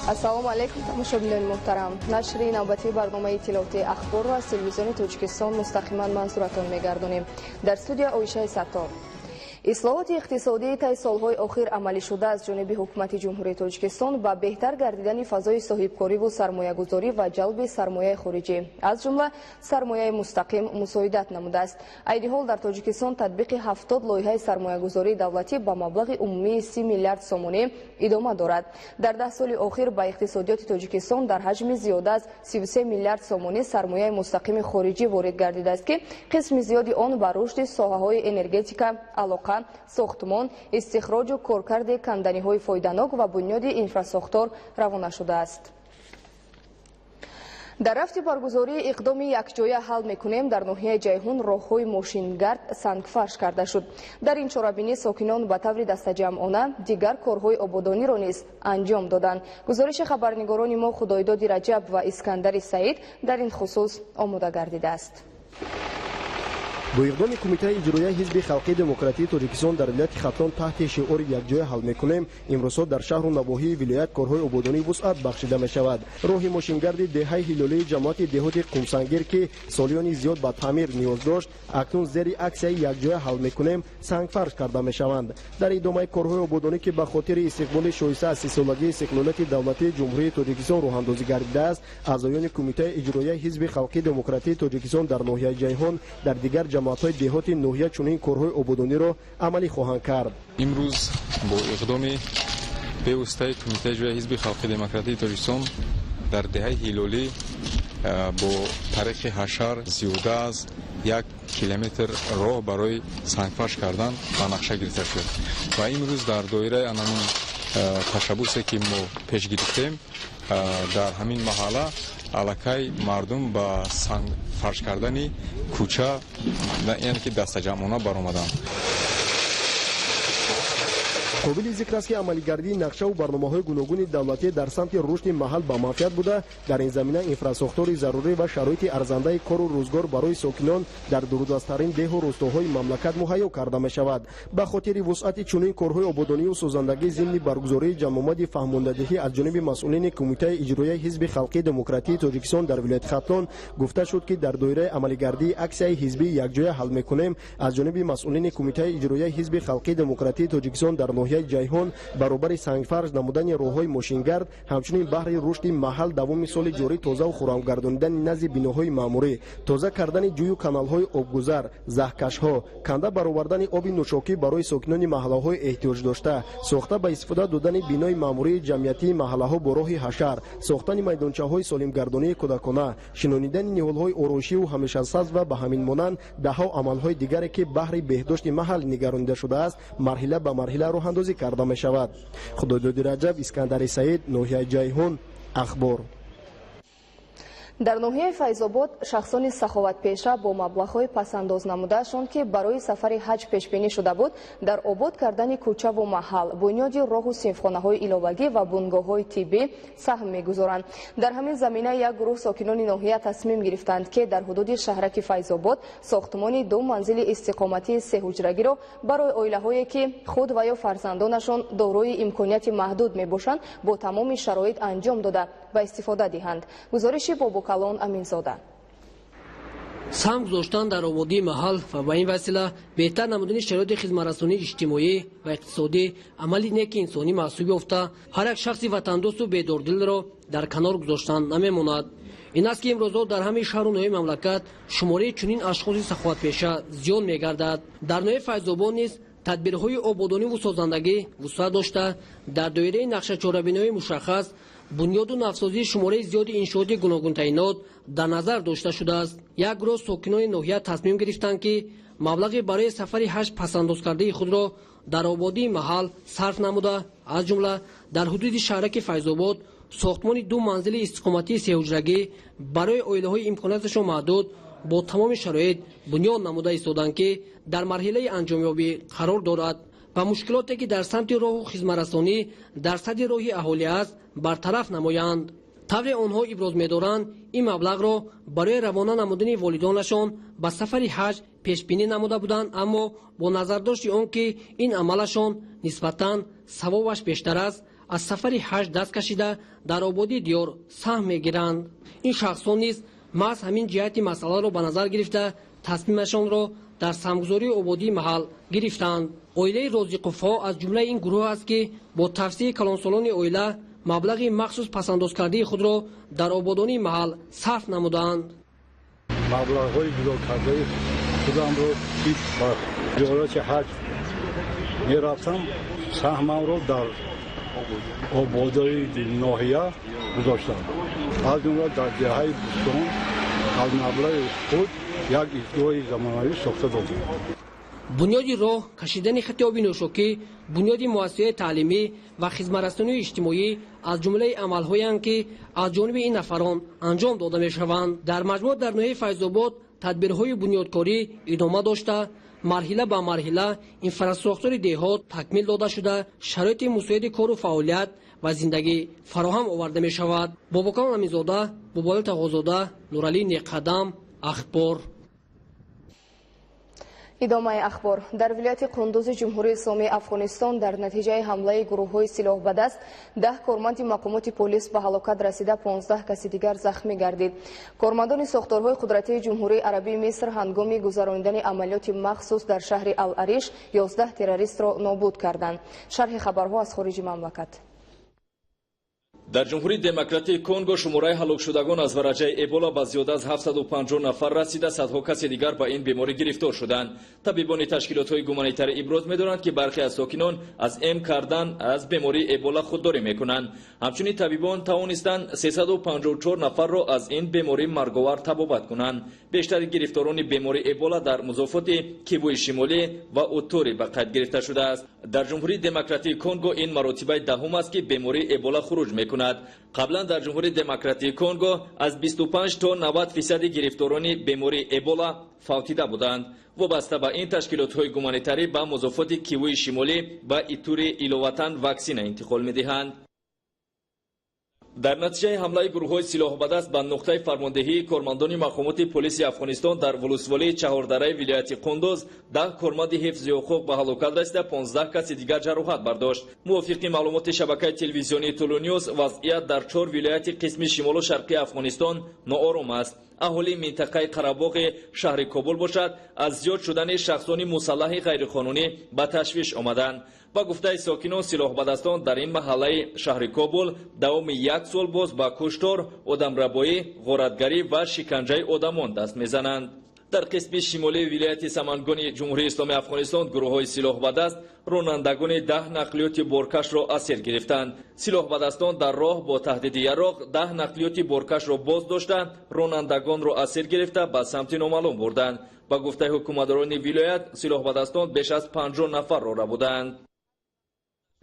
Ассалому алайкум, тамошобинони муҳтарам. Нашри навбатии барномаи иттилоотии Ахборро аз телевизиони Тоҷикистон мустақиман манзуратон мегардонем. Дар студия Оишаи Саттор. Ислоҳоти иқтисодии тай солҳои охир амалӣ шуда аз ҷониби ҳукумати Ҷумҳурии Тоҷикистон ба беҳтар гардидани фазои соҳибкориву сармоягузорӣ ва ҷалби сармояи хориҷӣ, аз ҷумла сармояи мустақим, мусоидат намудааст. Айни ҳол дар Тоҷикистон татбиқи 70 лоиҳаи сармоягузории давлатӣ ба маблағи умумии 30 миллиард сомонӣ идома дорад. Дар 10 соли охир ба иқтисодиёти Тоҷикистон дар ҳаҷми зиёда аз 33 миллиард сомонӣ сармояи мустақими хориҷӣ ворид гардидааст, ки қисми зиёди он ба рушди соҳаҳои энергетика, алоқа, сохтмон, истихроҷу коркарди канданиҳои фоиданок ва бунёди инфрасохтор равона шудааст. Дар рафти баргузории иқдоми якҷоя ҳал мекунем дар ноҳияи Ҷайҳун роҳҳои мошингард сангфарш карда шуд. Дар ин чорабинӣ сокинон ба таври дастаҷамъона дигар корҳои ободониро низ анҷом доданд. Гузориши хабарнигорони мо Худойдоди Раҷаб ва Искандари Саид дар ин хусус омода гардидааст. Бо иқдоми Кумитаи иҷроияи Ҳизби халқии демократии Тоҷикистон дар вилояти Хатлон таҳти шиори якҷоя ҳал мекунем, имрӯзҳо дар шаҳру навоҳии вилоят корҳои ободонӣ вусъат бахшида мешавад. Роҳи мошингарди деҳаи Ҳилолии ҷамоати деҳоти Қумсангир, ки солиёни зиёд ба таъмир ниёз дошт, акнун зери аксияи якҷоя ҳал мекунем сангфарш карда мешаванд. Дар идомаи корҳои ободонӣ, ки ба хотири истиқболи шоиста аз 30-солагии истиқлолияти давлатии Ҷумҳурии Тоҷикистон роҳандозӣ гардидааст, аъзоёни Кумитаи иҷроияи Ҳизби халқии демократии Тоҷикистон дар ноҳияи Ҷайҳон дар дигар ҷамоатҳои деҳоти ноҳия чунин корҳои ободониро амалӣ хоҳанд кард. Имрӯз бо иқдоми бевоситаи Кумитаи иҷроияи Ҳизби халқии демократии Тоҷикистон дар деҳаи Ҳилолӣ бо тариқи ҳашар зиёда аз 1 километр роҳ барои сангфарш кардан ба нақша гирифта шуд ва имрӯз дар доираи анамун ташаббусе, ки мо пеш гирифтем, дар ҳамин маҳалла аллакай мардум ба сангфарш кардани кӯча, яъне ки дастаҷамъона баромаданд. Қобили зикр аст, ки амалигардии нақшаву барномаҳои гуногуни давлатӣ дар самти рушди маҳал ба манфиат буда, дар ин замина инфрасохтори зарурӣ ва шароити арзандаи кору рӯзгор барои сокинон дар дурдасттарин деҳу рӯстоҳои мамлакат муҳайё карда мешавад. Ба хотири вусъати чунин корҳои ободонию созандагӣ, зимни баргузории ҷамъомади фаҳмондадиҳӣ аз ҷониби масъулини Кумитаи иҷроияи Ҳизби халқии демократии Тоҷикистон дар вилояти Хатлон гуфта шуд, ки дар доираи амалигардии аксияи ҳизбии якҷоя ҳал мекунем аз ҷониби масъулини Кумитаи иҷроияи Ҳизби халқии демократии Тоҷикистон дар ноҳияи Ҷайҳон баробари сангфарш намудани роҳҳои мошингард, ҳамчунин баҳри рушди маҳал давоми соли ҷорӣ тозаву хурамгардонидани назди биноҳои маъмурӣ, тоза кардани ҷӯю каналҳои обгузар, заҳкашҳо, канда баровардани оби нӯшокӣ барои сокинони маҳаллаҳои эҳтиёҷдошта, сохта ба истифода додани бинои маъмурии ҷамъиятии маҳаллаҳо бо роҳи ҳашар, сохтани майдончаҳои солимгардонии кӯдакона, шинонидани ниҳолҳои ороишиву ҳамешасабз ва ба ҳамин монанд даҳҳо амалҳои дигаре, ки баҳри беҳдошти маҳал нигаронида шудааст, марҳила ба марҳила роҳандозӣ карда мешавад. Худойдоди Раҷаб, Искандари Саид, ноҳияи Ҷайҳун, Ахбор. Дар ноҳияи Файзобод шахсони саховатпеша бо маблағҳои пасандоз намудаашон, ки барои сафари ҳаҷ пешбинӣ шуда буд, дар обод кардани кӯчаву маҳал, бунёди роҳу синфхонаҳои иловагӣ ва бунгоҳҳои тиббӣ саҳм мегузоранд. Дар ҳамин замина як гурӯҳ сокинони ноҳия тасмим гирифтанд, ки дар ҳудуди шаҳраки Файзобод сохтмони ду манзили истиқоматии сеҳуҷрагиро барои оилаҳое, ки худ ва ё фарзандонашон дорои имконияти маҳдуд мебошанд, бо тамоми шароит анҷом дода ба истифода диҳанд. Гузориши Бобокалон Аминзода. Саҳм гузоштан дар ободии маҳал ва ба ин васила беҳтар намудани шароити хизматрасонии иҷтимоӣ ва иқтисодӣ амали неки инсонӣ маҳсуб ёфта, ҳар як шахси ватандӯсту бедордилро дар канор гузоштан намемонад. Ин аст, ки имрӯзҳо дар ҳамаи шаҳру ноҳияи мамлакат шумораи чунин ашхоси саховатпеша зиёд мегардад. Дар ноҳияи Файзобод низ тадбирҳои ободониву созандагӣ вусъат дошта, дар доираи нақшачорабиниҳои мушаххас бунёду навсозии шумораи зиёди иншооти гуногунтаинот дар назар дошта шудааст. Як гурӯҳ сокинони ноҳия тасмим гирифтанд, ки маблағи барои сафари ҳаҷ пасандозкардаи худро дар ободии маҳал сарф намуда, аз ҷумла дар ҳудуди шаҳраки Файзобод сохтмони ду манзили истиқоматии сеҳуҷрагӣ барои оилаҳои имконияташон маҳдуд бо тамоми шароит бунёд намуда истоданд, ки дар марҳилаи анҷомёбӣ қарор дорад ва мушкилоте, ки дар самти роҳу хизматрасонӣ дар садди роҳи аҳолӣ аст, бартараф намоянд. Тавре онҳо иброз медоранд, ин маблағро барои равона намудани волидонашон ба сафари ҳаҷ пешбинӣ намуда буданд, аммо бо назардошти он ки ин амалашон нисбатан савобаш бештар аст, аз сафари ҳаҷ даст кашида дар ободии диёр саҳм мегиранд. Ин шахсон низ маҳз ҳамин ҷиҳати масъаларо ба назар гирифта тасмимашонро дар саҳмгузории ободии маҳал гирифтанд. Оилаи Розиқовҳо аз ҷумлаи ин гурӯҳ аст, ки бо тавсияи калонсолони оила маблағи махсус пасандозкардии худро дар ободонии маҳал сарф намуданд. Маблағҳои ҷудокардаи худамро, ки ба зиёрати ҳаҷ мерафтам, саҳмамро дар ободии ноҳия гузоштам. Аз ҷумла дар деҳаи Бӯстон аз маблағи худ як истгоҳи замонавӣ сохта додем. Бунёди роҳ, кашидани хати оби нӯшокӣ, бунёди муассисаи таълимӣ ва хизматрасонии иҷтимоӣ аз ҷумлаи амалҳоянд, ки аз ҷониби ин нафарон анҷом дода мешаванд. Дар маҷмӯъ дар ноҳияи Файзобод тадбирҳои бунёдкорӣ идома дошта, марҳила ба марҳила инфрасохтори деҳот такмил дода шуда, шароити мусоиди кору фаъолият ва зиндагӣ фароҳам оварда мешавад. Бобокалон Аминзода, Бобоали Тағозода, Нуралӣ Неқадам, Ахбор. Идомаи ахбор. Дар вилояти Қундузи Ҷумҳурии Исломии Афғонистон дар натиҷаи ҳамлаи гурӯҳҳои силоҳбадаст 10 корманди мақомоти полис ба ҳалокат расида, 15 каси дигар захмӣ гардид. Кормандони сохторҳои қудратии Ҷумҳурии Арабии Миср ҳангоми гузаронидани амалиёти махсус дар шаҳри Ал-Ариш 11 террористро нобуд карданд. Шарҳи хабарҳо аз хориҷи мамлакат. Дар Ҷумҳурии Демократии Конго шумораи ҳалокшудагон аз вараҷаи Эбола ба зиёда аз 750 нафар расида, садҳо каси дигар ба ин беморӣ гирифтор шуданд. Табибони ташкилотҳои гуманитарӣ иброз медоранд, ки бархе аз сокинон аз эм кардан аз бемории Эбола худдорӣ мекунанд. Ҳамчунин табибон тавонистанд 354 нафарро аз ин бемории марговар табобат кунанд. Бештари гирифторони бемории Эбола дар музофоти Кивуи Шимолӣ ва Утури ба қайд гирифта шудааст. Дар Ҷумҳурии Демократии Конго ин маротибаи даҳум аст, ки бемории Эбола хуруҷ мекунад. Қаблан дар Ҷумҳурии Демократии Конго аз 25 то 90% гирифторони бемории Эбола фавтида буданд. Вобаста ба ин ташкилотҳои гуманитарӣ ба музофоти Кивуи Шимолӣ ва Итури иловатан ваксина интиқол медиҳанд. Дар натиҷаи ҳамлаи гурӯҳҳои силоҳбадаст ба нуқтаи фармондеҳии кормандони мақомоти полиси Афғонистон дар вулусволии Чаҳордараи вилояти Қундуз 10 корманди ҳифзи ҳуқуқ ба ҳалокат расида, 15 каси дигар ҷароҳат бардошт. Мувофиқи маълумоти шабакаи телевизионии Тулунюз, вазъият дар 4 вилояти қисми шимолу шарқии Афғонистон ноором аст. Аҳолии минтақаи Қарабоғи шаҳри Кобул бошад, аз зиёд шудани шахсони мусаллаҳи ғайриқонунӣ ба ташвиш омаданд. Ба гуфтаи сокинон, силоҳбадастон дар ин маҳаллаи шаҳри Кобул давоми як сол боз ба куштор, одамрабоӣ, ғоратгарӣ ва шиканҷаи одамон даст мезананд. Дар қисми шимолии вилояти Самангони Ҷумҳурии Исломии Афғонистон гурӯҳҳои силоҳбадаст ронандагони 10 нақлиёти боркашро асир гирифтанд. Силоҳбадастон дар роҳ бо таҳдиди яроқ 10 нақлиёти боркашро боз дошта, ронандагонро асир гирифта ба самти номаълум бурданд. Ба гуфтаи ҳукуматдорони вилоят, силоҳбадастон беш аз 50 нафарро рабуданд.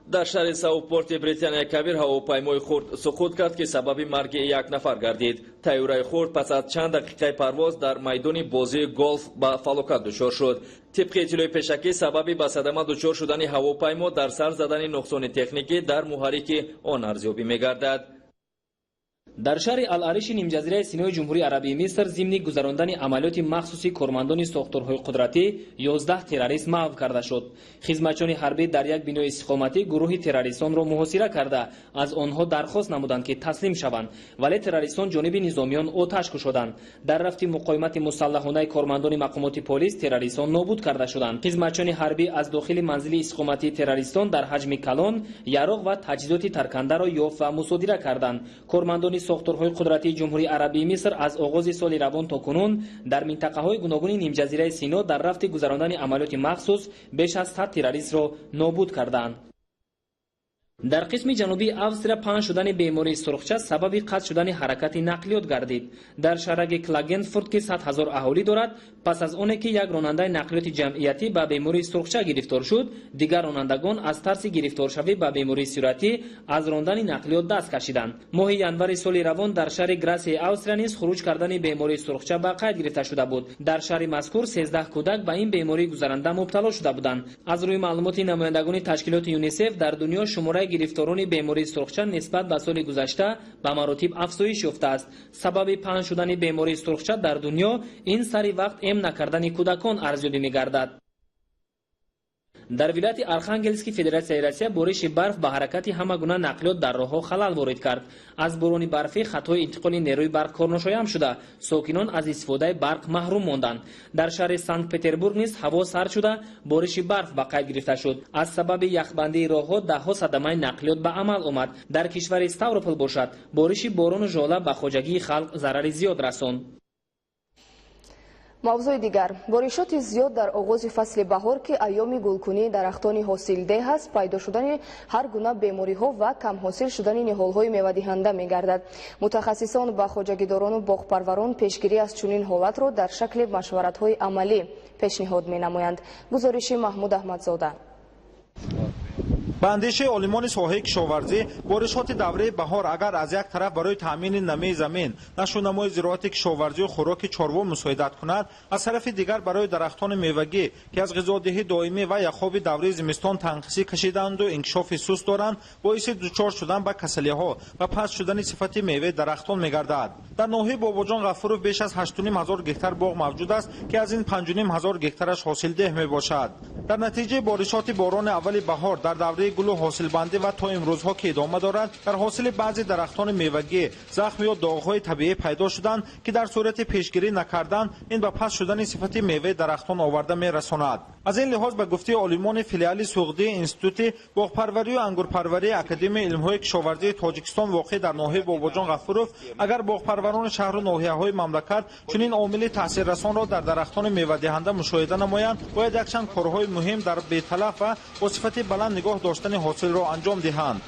Дар шаҳри Саупорти Британияи Кабир ҳавопаймои хурд суқут кард, ки сабаби марги як нафар гардид. Тайёраи хурд пас аз чанд дақиқаи парвоз дар майдони бозии голф ба фалокат дучор шуд. Тибқи иттилои пешакӣ, сабаби ба садама дучор шудани ҳавопаймо дар сар задани нуқсони техникӣ дар муҳаррики он арзёбӣ мегардад. Дар шаҳри Ал-Ариши нимҷазираи Синои Ҷумҳурии Арабии Миср зимни гузарондани амалиёти махсуси кормандони сохторҳои қудратӣ 11 террорист маҳв карда шуд. Хизматчиёни ҳарбӣ дар як бинои истиқоматӣ гурӯҳи террористонро муҳосира карда, аз онҳо дархост намуданд, ки таслим шаванд, вале террористон ҷониби низомиён оташ кушоданд. Дар рафти муқовимати мусаллаҳонаи кормандони мақомоти полис террористон нобуд карда шуданд. Хизматчиёни ҳарбӣ аз дохили манзили истиқоматии террористон дар ҳаҷми калон яроқ ва таҷҳизоти таркандаро ёфт ва мусодира карданд. Кормандони сохторҳои қудратии Ҷумҳурии Арабии Миср аз оғози соли равон то кунун дар минтақаҳои гуногуни нимҷазираи Сино дар рафти гузарондани амалиёти махсус беш аз 100 террористро нобуд карданд. Дар қисми ҷанубии Австрия паҳн шудани бемории сурхча сабаби қатъ шудани ҳаракати нақлиёт гардид. Дар шаҳраги Клагенфурт, ки 100 ҳазор аҳолӣ дорад, пас аз оне ки як ронандаи нақлиёти ҷамъиятӣ ба бемории сурхча гирифтор шуд, дигар ронандагон аз тарси гирифторшавӣ ба бемории сироятӣ аз рондани нақлиёт даст кашиданд. Моҳи январи соли равон дар шаҳри Грасияи Австрия низ хуруҷ кардани бемории сурхча ба қайд гирифта шуда буд. Дар шаҳри мазкур 13 кӯдак ба ин бемории гузаранда мубтало шуда буданд. Аз рӯи маълумоти намояндагони ташкилоти ЮНИСЕФ, дар дунё шумораи гирифторони бемории сурхча нисбат ба соли гузашта ба маротиб афзоиш ёфтааст. Сабаби паҳн шудани бемории сурхча дар дунё ин сари вақт эм накардани кӯдакон арзёбӣ мегардад. Дар вилояти Архангелски Федератсияи Россия бориши барф ба ҳаракати ҳама гуна нақлиёт дар роҳҳо халал ворид кард. Аз борони барфӣ хатҳои интиқоли нерӯи барқ корношоям шуда, сокинон аз истифодаи барқ маҳрум монданд. Дар шаҳри Санкт-Петербург низ ҳаво сард шуда, бориши барф ба қайд гирифта шуд. Аз сабаби яхбандии роҳҳо даҳҳо садамаи нақлиёт ба амал омад. Дар кишвари Ставропол бошад, бориши борону жола ба хоҷагии халқ зарари зиёд расонд. Мавзӯи дигар. Боришоти зиёд дар оғози фасли баҳор, ки айёми гулкунии дарахтони ҳосилдеҳ аст, пайдо шудани ҳар гуна бемориҳо ва камҳосил шудани ниҳолҳои мевадиҳанда мегардад. Мутахассисон ба хоҷагидорону боғпарварон пешгирӣ аз чунин ҳолатро дар шакли машваратҳои амалӣ пешниҳод менамоянд. Гузориши Маҳмуд Аҳмадзода. Ба андешаи олимони соҳаи кишоварзӣ, боришоти давраи баҳор агар аз як тараф барои таъмини намии замин, нашӯнамои зироати кишоварзию хӯроки чорво мусоидат кунад, аз тарафи дигар барои дарахтони мевагӣ, ки аз ғизодиҳӣ доимӣ ва яхоби давраи зимистон танқисӣ кашидаанду инкишофи суст доранд, боиси дучор шудан ба касалиҳо ва паст шудани сифати меваи дарахтон мегардад. Дар ноҳияи Бобоҷон Ғафуров беш аз 8,5 ҳазор гектар боғ мавҷуд аст, ки аз ин 5,5 ҳазор гектараш ҳосилдеҳ мебошад. Дар натиҷаи боришоти борони аввали баҳор дар давраи гулу ҳосилбандӣ ва то имрӯзҳо ки идома дорад, дар ҳосили баъзе дарахтони мевагӣ захм ё доғҳои табиӣ пайдо шуданд, ки дар сурати пешгирӣ накардан ин ба паст шудани сифати меваи дарахтон оварда мерасонад. Аз ин лиҳоз, ба гуфтаи олимони филиали Суғдии Институти боғпарварию ангурпарварии Академияи илмҳои кишоварзии Тоҷикистон воқеъ дар ноҳияи Бобоҷон Ғафуров, агар боғпарварони шаҳру ноҳияҳои мамлакат чунин омили таъсиррасонро дар дарахтони мевадиҳанда мушоҳида намоянд, бояд якчанд корҳои муҳим дар беталаф ва бо сифати баланд нигоҳ доштани ҳосилро анҷом диҳанд.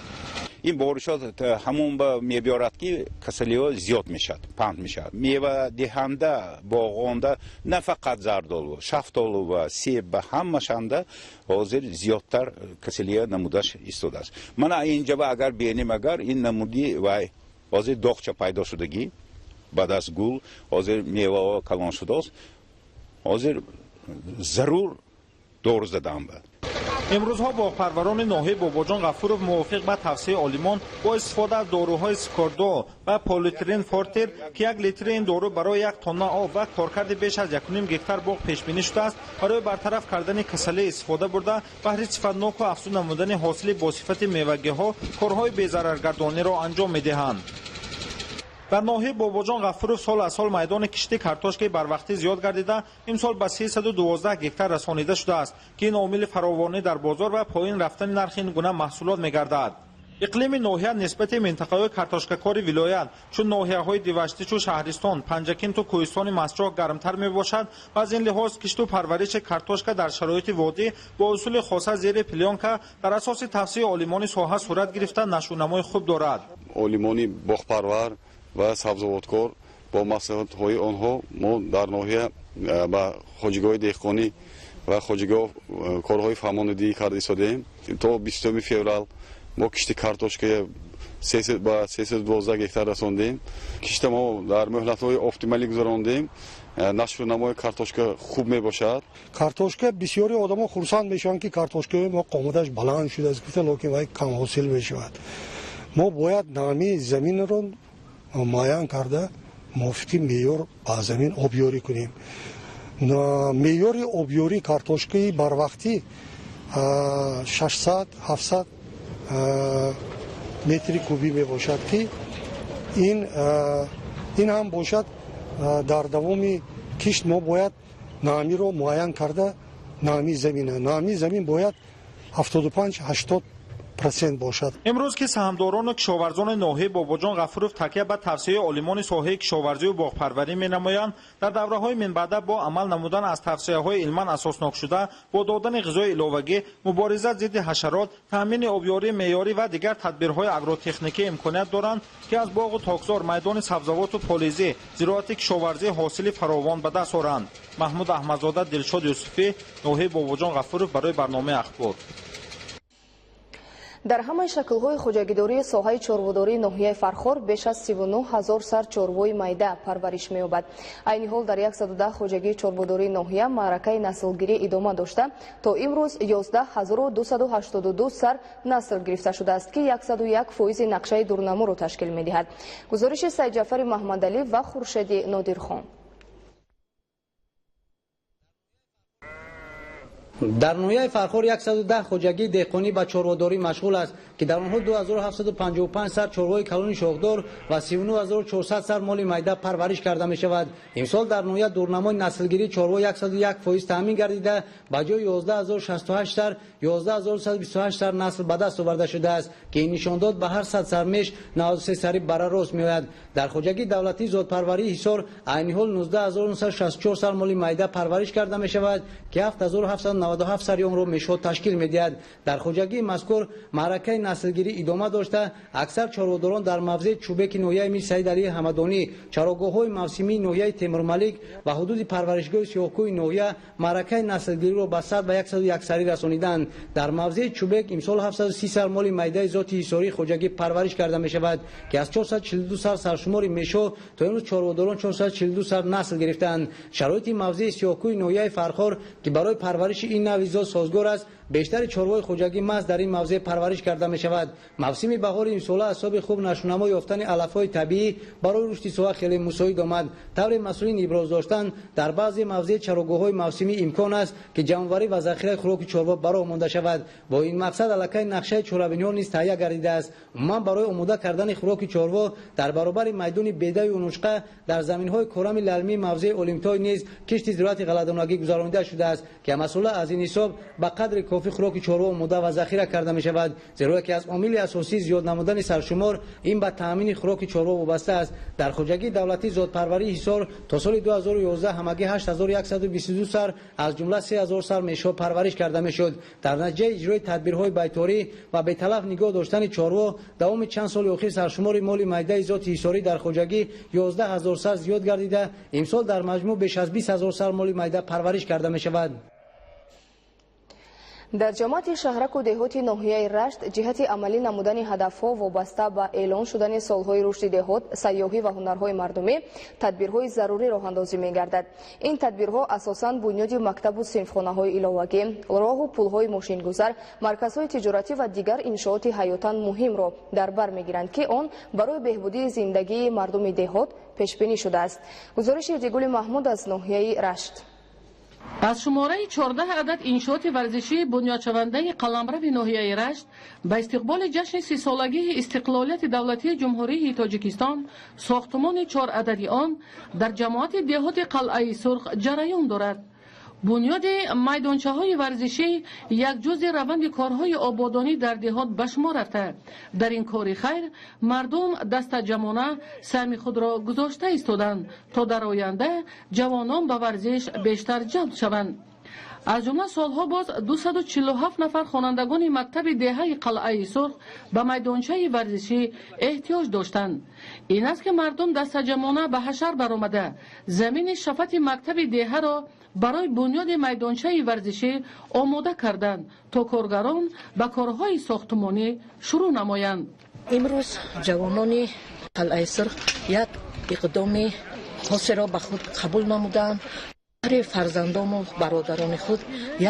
Ин боришот ҳамон ба мебиёрад, ки касалиҳо зиёд мешавад, паҳн мешавад. Мевадиҳанда боғонда на фақат зардолу, шафтолу ва себ ба ҳамашанда ҳозир зиёдтар касалиҳо намудаш истодааст. Мана инҷа агар бинем, агар ин намуди вай ҳозир доғча пайдо шудагӣ баъд аз гул, ҳозир меваҳо калон шудааст, ҳозир зарур дору задан ба. Имрӯзҳо боғпарварони ноҳияи Бобоҷон Ғафуров мувофиқ ба тавсияи олимон бо истифода аз доруҳои Скордо ва Политрин Фортер, ки 1 литри ин дору барои 1 тонна об ва коркарди беш аз 1,5 гектар боғ пешбинӣ шудааст, барои бартараф кардани касалӣ истифода бурда, баҳри сифатноку афзун намудани ҳосили босифати мевагиҳо корҳои безараргардониро анҷом медиҳанд. Дар ноҳияи Бобоҷон Ғафуров сол аз сол майдони кишти картошкаи барвақтӣ зиёд гардида, имсол ба 312 гектар расонида шудааст, ки ин омили фаровонӣ дар бозор ва поин рафтани нархи ин гуна маҳсулот мегардад. Иқлими ноҳия нисбати минтақаҳои картошкакори вилоят, чун ноҳияҳои Диваштичу Шаҳристон, Панҷакенту Кӯҳистони Мастчоҳ гармтар мебошад ва аз ин лиҳоз кишту парвариши картошка дар шароити водӣ бо усули хоса зери плёнка дар асоси тавсияи олимони соҳа сурат гирифта нашӯнамои хуб дорад. Олимони боғпарвар ва сабзавоткор бо маслиҳатҳои онҳо мо дар ноҳия ба хоҷигоҳи деҳқонӣ ва хоҷигоҳ корҳои фаҳмонидиҳӣ карда истодаем. То 20 феврал мо кишти картошкая ба 312 гектар расондем. Кишта мо дар муҳлатҳои оптималӣ гузарондем. Нашвунамои картошка хуб мебошад. Картошка бисёри одамо хурсанд мешаванд, ки картошкаи мо қоматаш баланд шудааст, гуфта, лекин вай камҳосил мешавад. Мо бояд намии заминро муайян карда мувофиқи меъёр ба замин обёрӣ кунем. Меъёри обёрии картошкаи барвақтӣ 600-700 метри кубӣ мебошад, ки ин ҳам бошад дар давоми кишт мо бояд намиро муайян карда намии замина. Намии замин бояд 75-80% бошад. Имрӯз ки саҳмдорону кишоварзони ноҳияи Бобоҷон Ғафуров такя ба тавсияи олимони соҳаи кишоварзию боғпарварӣ менамоянд, дар давраҳои минбаъда бо амал намудан аз тавсияҳои илман асоснокшуда, бо додани ғизои иловагӣ, мубориза зидди ҳашарот, таъмини обёрии меъёрӣ ва дигар тадбирҳои агротехникӣ имконият доранд, ки аз боғу токзор, майдони сабзавоту полизӣ, зироати кишоварзӣ ҳосили фаровон ба даст оранд. Маҳмуд Аҳмадзода, Дилшод Юсуфӣ, ноҳияи Бобоҷон Ғафуров барои барномаи Ахбор. Дар ҳамаи шаклҳои хоҷагидории соҳаи чорводории ноҳияи Фархор беш аз 39 ҳазор сар чорвои майда парвариш меёбад. Айни ҳол дар 110 хоҷагии чорводории ноҳия маъракаи наслгирӣ идома дошта, то имрӯз 11282 сар насл гирифта шудааст, ки 101% нақшаи дурнаморо ташкил медиҳад. Гузориши Сайдҷафари Маҳмадалӣ ва Хуршеди Нодирхон. Дар ноҳияи Фархор 110 хоҷагии деҳқонӣ ба чорводорӣ машғул аст, ки дар онҳо 2755 сар чорвои калони шохдор ва 39400 сар моли майда парвариш карда мешавад. Имсол дар ноҳия дурнамои наслгирии чорво 101% таъмин гардида, ба ҷои 11068 сар 11128 сар насл ба даст оварда шудааст, ки ин нишондод ба ҳар 100 сар меш 93 сари бара рост меояд. Дар хоҷагии давлатии зодпарварии Ҳисор айни ҳол 19964 сар моли майда парвариш карда мешавад, ки 7797 сари онро мешҳо ташкил медиҳад. Дар хоҷагии мазкур маъракаи наслгирӣ идома дошта, аксар чорводорон дар мавзеи Чӯбеки ноҳияи Мир Саид Алии Ҳамадонӣ, чарогоҳҳои мавсимии ноҳияи Темурмалик ва ҳудуди парваришгоҳи Сиёҳкӯҳи ноҳия маъракаи наслгириро ба 100 ва 101 сарӣ расониданд. Дар мавзеи Чӯбек имсол 730 сар моли майдаи зоти ҳисории хоҷагӣ парвариш карда мешавад, ки аз 442 сар саршумори мешҳо то имрӯз чорводорон 442 сар насл гирифтаанд. Шароити мавзеи Сиёҳкӯҳи ноҳияи Фархор, ки барои парвариши ин нави зот созгор аст, бештари чорвои хоҷагӣ маҳз дар ин мавзеъ парвариш карда мешавад. Мавсими баҳори имсола аз ҳисоби хуб нашӯнамо ёфтани алафҳои табиӣ барои рушди соҳа хеле мусоид омад. Тавре масъулин иброз доштанд, дар баъзе мавзеъ чарогоҳҳои мавсимӣ имкон аст, ки ҷамъоварӣ ва захираи хӯроки чорво бароҳ монда шавад. Бо ин мақсад аллакай нақшаи чорабиниҳо низ таҳия гардидааст. Умуман барои омода кардани хӯроки чорво дар баробари майдони бедаю унучқа дар заминҳои корами лалмии мавзеи Олимтой низ кишти зироати ғалладонагӣ гузаронида шудааст, ки масъула аз ин ҳисоб ба қадри кофӣ хӯроки чорво омода ва захира карда мешавад, зеро яке аз омили асосии зиёд намудани саршумор ин ба таъмини хӯроки чорво вобаста аст. Дар хоҷагии давлатии зодпарварии Ҳисор то соли 2011 ҳамагӣ 8122 сар, аз ҷумла 3000 сар мешҳо парвариш карда мешуд. Дар натиҷаи иҷрои тадбирҳои байторӣ ва беталаф нигоҳ доштани чорво давоми чанд соли охир саршумори моли майдаи зоти ҳисорӣ дар хоҷагӣ 11000 сар зиёд гардида, имсол дар маҷмӯъ беш аз 20000 сар моли майда парвариш карда мешавад. Дар ҷамоати шаҳраку деҳоти ноҳияи Рашт ҷиҳати амалӣ намудани ҳадафҳо вобаста ба эълон шудани солҳои рушди деҳот, сайёҳӣ ва ҳунарҳои мардумӣ тадбирҳои зарурӣ роҳандозӣ мегардад. Ин тадбирҳо асосан бунёди мактабу синфхонаҳои иловагӣ, роҳу пулҳои мошингузар, марказҳои тиҷоратӣ ва дигар иншооти ҳаётан муҳимро дар бар мегиранд, ки он барои беҳбудии зиндагии мардуми деҳот пешбинӣ шудааст. Гузориши Дигули Маҳмуд аз ноҳияи Рашт. Аз шумораи 14 адад иншооти варзишии бунёдшавандаи қаламрави ноҳияи Рашт ба истиқболи ҷашни 30-солагии истиқлолияти давлатии Ҷумҳурии Тоҷикистон сохтумони 4 адади он дар ҷамоати деҳоти Қалъаи Сурх ҷараён дорад. Бунёди майдончаҳои варзишӣ як ҷузъи раванди корҳои ободонӣ дар деҳот ба шумор рафта. Дар ин кори хайр мардум дастаҷамона саҳми худро гузошта истоданд, то дар оянда ҷавонон ба варзиш бештар ҷалб шаванд. Аз ҷумла солҳо боз 247 нафар хонандагони мактаби деҳаи Қалъаи Сурх ба майдончаи варзишӣ эҳтиёҷ доштанд. Ин аст, ки мардум дастаҷамона ба ҳашар баромада, замини шафати мактаби деҳаро барои бунёди майдончаи варзишӣ омода карданд, то коргарон ба корҳои сохтумонӣ шурӯъ намоянд. Имрӯз ҷавонони Қалъаи Сурх як иқдоми хосеро ба худ қабул намуданд. Барои фарзандону бародарони худ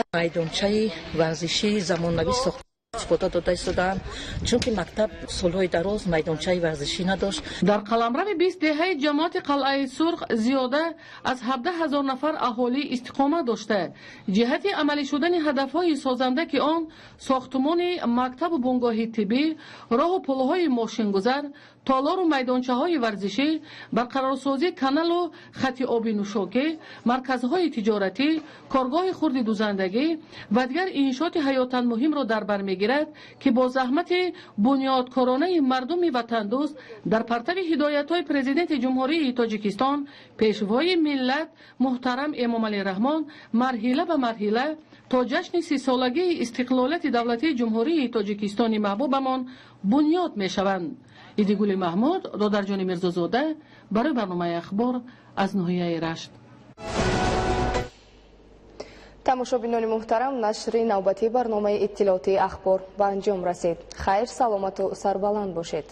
як майдончаи варзишии замонавӣ сохта истифода дода истодаанд, чунки мактаб солҳои дароз майдончаи варзишӣ надошт. Дар қаламрави 20 деҳаи ҷамоати Қалъаи Сурх зиёда аз 17 000 нафар аҳолӣ истиқомат дошта, ҷиҳати амалӣ шудани ҳадафҳои созанда, ки он сохтумони мактабу бунгоҳи тиббӣ, роҳу пулҳои мошингузар, толору майдончаҳои варзишӣ, барқарорсозии каналу хати оби нӯшокӣ, марказҳои тиҷоратӣ, коргоҳи хурди дузандагӣ ва дигар иншооти ҳаётан муҳимро дар бар мегирад, ки бо заҳмати бунёдкоронаи мардуми ватандӯст дар партави ҳидоятҳои Президенти Ҷумҳурии Тоҷикистон, Пешвои миллат муҳтарам Эмомалӣ Раҳмон марҳила ба марҳила то ҷашни 30-солагии истиқлолияти давлатии Ҷумҳурии Тоҷикистони маҳбубамон бунёд мешаванд. Идигули Маҳмуд, Додарҷони Мирзозода барои барномаи Ахбор аз ноҳияи Рашт. Тамошобинони муҳтарам, нашри навбатии барномаи иттилоотии Ахбор ба анҷом расид. Хайр, саломату сарбаланд бошед.